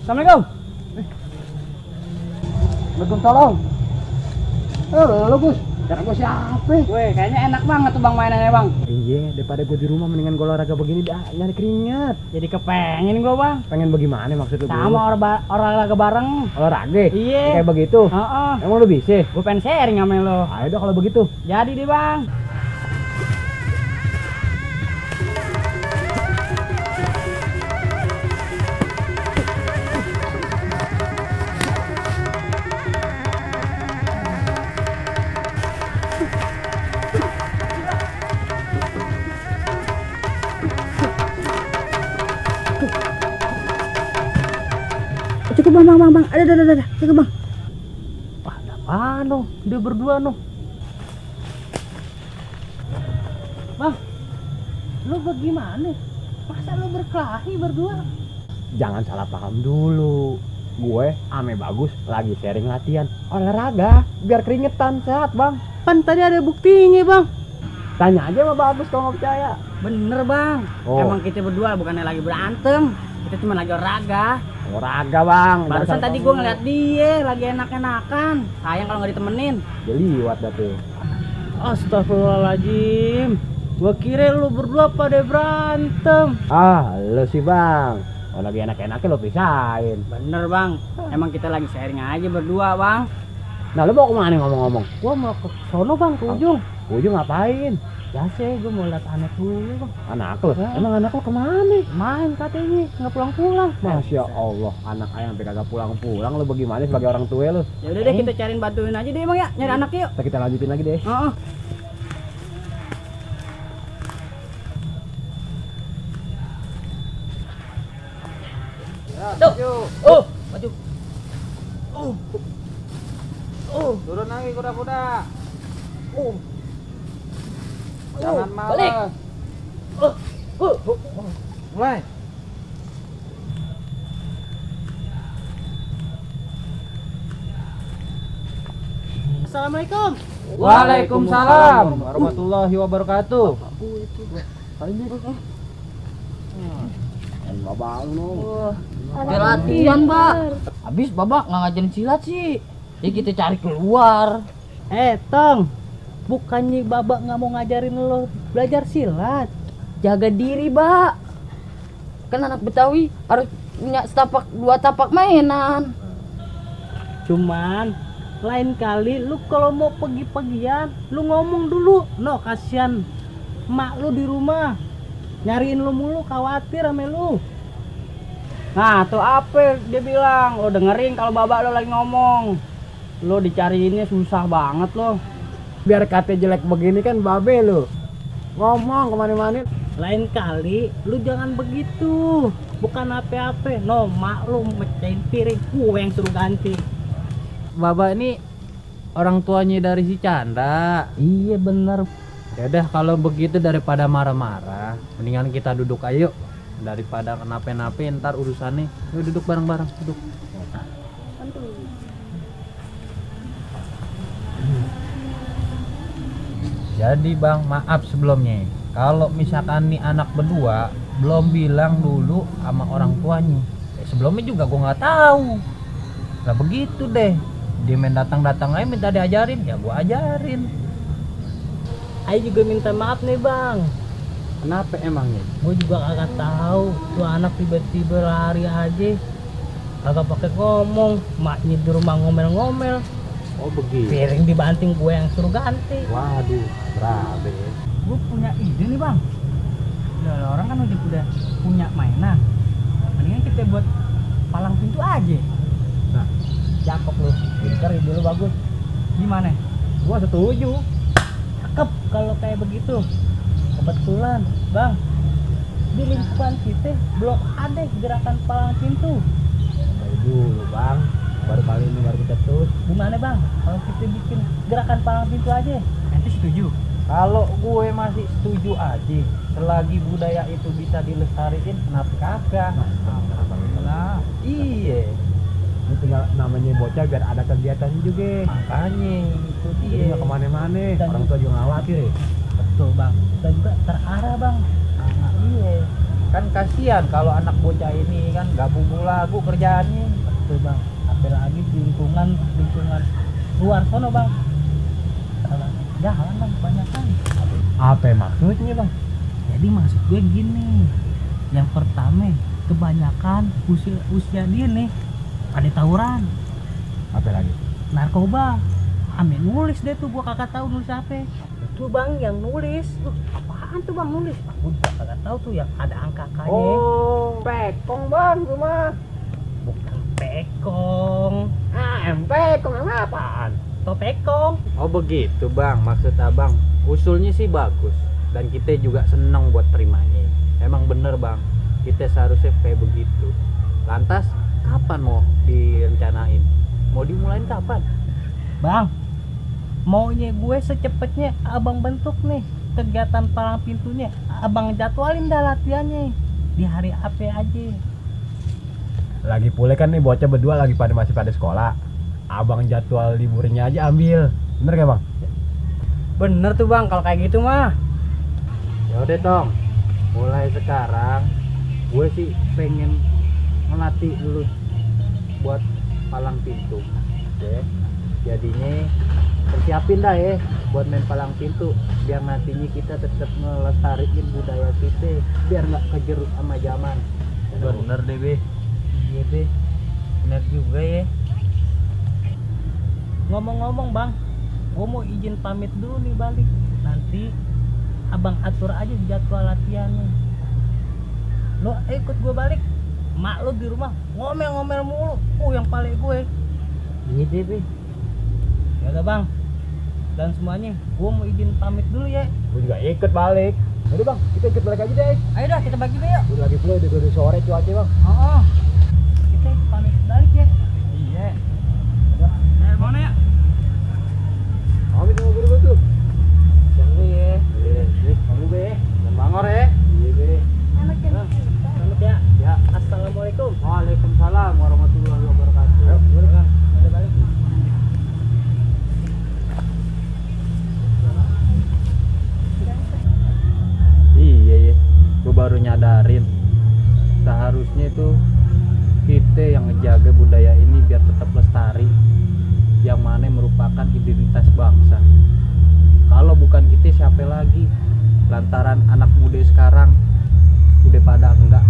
Assalamualaikum. Waalaikumsalam. Lo Gus, cara gue siapa? Weh, kayaknya enak banget tuh bang mainannya bang. Iya, daripada gue di rumah mendingan gue olahraga begini dah nyari keringat. Jadi kepengen gua bang. Pengen bagaimana maksud lu? Sama olahraga bareng. Olahraga? Iya. Kayak begitu? Heeh. Emang lu bisa? Gue pengen sharing sama lo. Ayo dong kalau begitu. Jadi deh bang. Cukup bang. Ada. Cukup bang. Wah, ada apaan no? Dia berdua no. Bang, lu bagaimana? Masa lu berkelahi berdua? Jangan salah paham dulu. Gue ame bagus lagi sharing latihan olahraga biar keringetan sehat bang. Kan tadi ada buktinya bang. Tanya aja sama bagus kalau nggak percaya. Bener bang. Oh. Emang kita berdua bukannya lagi berantem. Kita cuma lagi olahraga. Olahraga bang. Barusan tadi gue ngeliat dia lagi enak-enakan. Sayang kalau nggak ditemenin. Dia liwat dah tuh. Astagfirullahaladzim. Gua kira lu berdua pada berantem. Ah, lu sih bang. Kalau lagi enak-enaknya lo pisahin. Bener bang. Emang kita lagi sharing aja berdua bang. Nah, lu mau kemana ngomong-ngomong? Gua mau ke sono bang, ke ujung. Ujung ngapain? Biasa gue mau liat anak dulu bang. Anak lo? Emang anak lo kemana? Main katanya, nggak pulang-pulang. Masya Allah, anak ayam sampai kagak pulang-pulang. Lu bagaimana sebagai orang tua lu? Ya udah deh kita cariin bantuin aja deh bang ya, nyari anaknya yuk. Kita lanjutin lagi deh. Heeh. Tuh. Maju. Turun lagi kuda-kuda. Jangan balik. Mulai. Assalamualaikum. Waalaikumsalam warahmatullahi wabarakatuh. Babak lu. Latihan, Mbak. Habis babak nggak ngajarin silat sih. Ya kita cari keluar. Tong. Bukannya babak nggak mau ngajarin lo belajar silat. Jaga diri, Mbak. Kan anak Betawi harus punya dua tapak mainan. Cuman lain kali lu kalau mau pergi-pergian lu ngomong dulu. No, kasihan mak lu di rumah nyariin lu mulu, khawatir sama lu. Nah tuh apa dia bilang, lo dengerin kalau babak lo lagi ngomong. Lo dicariinnya susah banget lo. Biar kata jelek begini kan babe lu. Ngomong kemana-mana. Lain kali lu jangan begitu. Bukan apa-apa. No, mak lu mecahin piring, gue yang suruh ganti. Bapak ini orang tuanya dari si Canda. Iya bener. Ya udah kalau begitu daripada marah-marah, mendingan kita duduk ayo. Daripada kenapa-napa ntar urusannya. Yuk duduk bareng-bareng, duduk. Jadi bang, maaf sebelumnya. Kalau misalkan nih anak berdua belum bilang dulu sama orang tuanya. Sebelumnya juga gua nggak tahu. Nah begitu deh. Dia main datang-datang aja minta diajarin, ya gua ajarin. Ayo juga minta maaf nih bang. Kenapa emangnya? Gue juga kagak tahu tuh anak tiba-tiba lari aja, kagak pakai ngomong, maknya di rumah ngomel-ngomel. Oh begitu. Piring dibanting, gue yang suruh ganti. Waduh, berabe. Gue punya ide nih bang. Udah orang kan udah punya mainan. Mendingan kita buat palang pintu aja. Nah, Cakep lu, pinter ide lu bagus. Gimana? gua setuju. Cakep kalau kayak begitu. Kebetulan bang, di lingkungan kita belum ada gerakan palang pintu. Baru dulu bang, baru kali ini baru kita terus. Gimana bang, kalau kita bikin gerakan palang pintu aja? Nanti setuju. Kalau gue masih setuju aja, selagi budaya itu bisa dilestariin, kenapa kagak? Nah, Iya, Ini tinggal namanya bocah biar ada kegiatan juga. makanya itu Jadi dia. nggak kemana-mana. Dan- Orang tua juga khawatir ya. betul bang. Dan juga terarah bang. Iya. Kan kasihan kalau anak bocah ini kan gabung lagu kerjaannya. Betul bang, apalagi di lingkungan luar sono bang. Jalan bang, kebanyakan. Apa maksudnya bang? Jadi maksud gue gini, yang pertama kebanyakan usia dia nih pada tawuran, Apa lagi? narkoba. Ame nulis deh tuh, gua kagak tahu nulis apa. Itu bang yang nulis. Loh, apaan tuh bang nulis? Aku juga kagak tahu tuh yang ada angka-angkanya. Oh, pekong bang rumah. Bukan pekong, Pekong yang apaan? topekong. Oh begitu bang, maksud abang. Usulnya sih bagus dan kita juga seneng buat terimanya. Emang bener bang, kita seharusnya kayak begitu. Lantas kapan mau direncanain? Mau dimulain kapan? Bang, maunya gue secepatnya abang bentuk nih kegiatan palang pintunya. Abang jadwalin dah latihannya di hari apa aja. Lagi pula kan nih bocah berdua lagi masih pada sekolah. Abang jadwal liburnya aja ambil. Bener gak bang? Bener tuh bang, kalau kayak gitu mah. Ya udah Tong, mulai sekarang gue sih pengen melatih lu buat palang pintu. Oke. Jadinya persiapin dah ya buat main palang pintu biar nantinya kita tetap ngelestariin budaya kita biar nggak kejerut sama zaman. Bener deh be. Iya be. Bener juga ya. Ngomong-ngomong bang, gue mau izin pamit dulu nih balik. Nanti abang atur aja jadwal latihannya. Lo ikut gue balik. Mak lo di rumah ngomel-ngomel mulu. Yang paling gue. Iya deh be. Ya udah bang. Dan semuanya, gue mau izin pamit dulu ya. Gue juga ikut balik. Udah bang, kita ikut balik aja deh. Ayo dah kita bagi deh yuk. Udah lagi pula udah sore cuaca bang. Oh, kita pamit balik ya. Iya. Mana ya? Pamit sama guru tuh. Jangan ya. Kamu be. Dan bangor ya. Iya be. Pamit ya. Ya. Assalamualaikum. Waalaikumsalam warahmatullahi wabarakatuh. Ayo, udah bang. Udah balik. Iya ya, gue baru nyadarin seharusnya itu kita yang ngejaga budaya ini biar tetap lestari, yang mana merupakan identitas bangsa. Kalau bukan kita siapa lagi? Lantaran anak muda sekarang udah pada enggak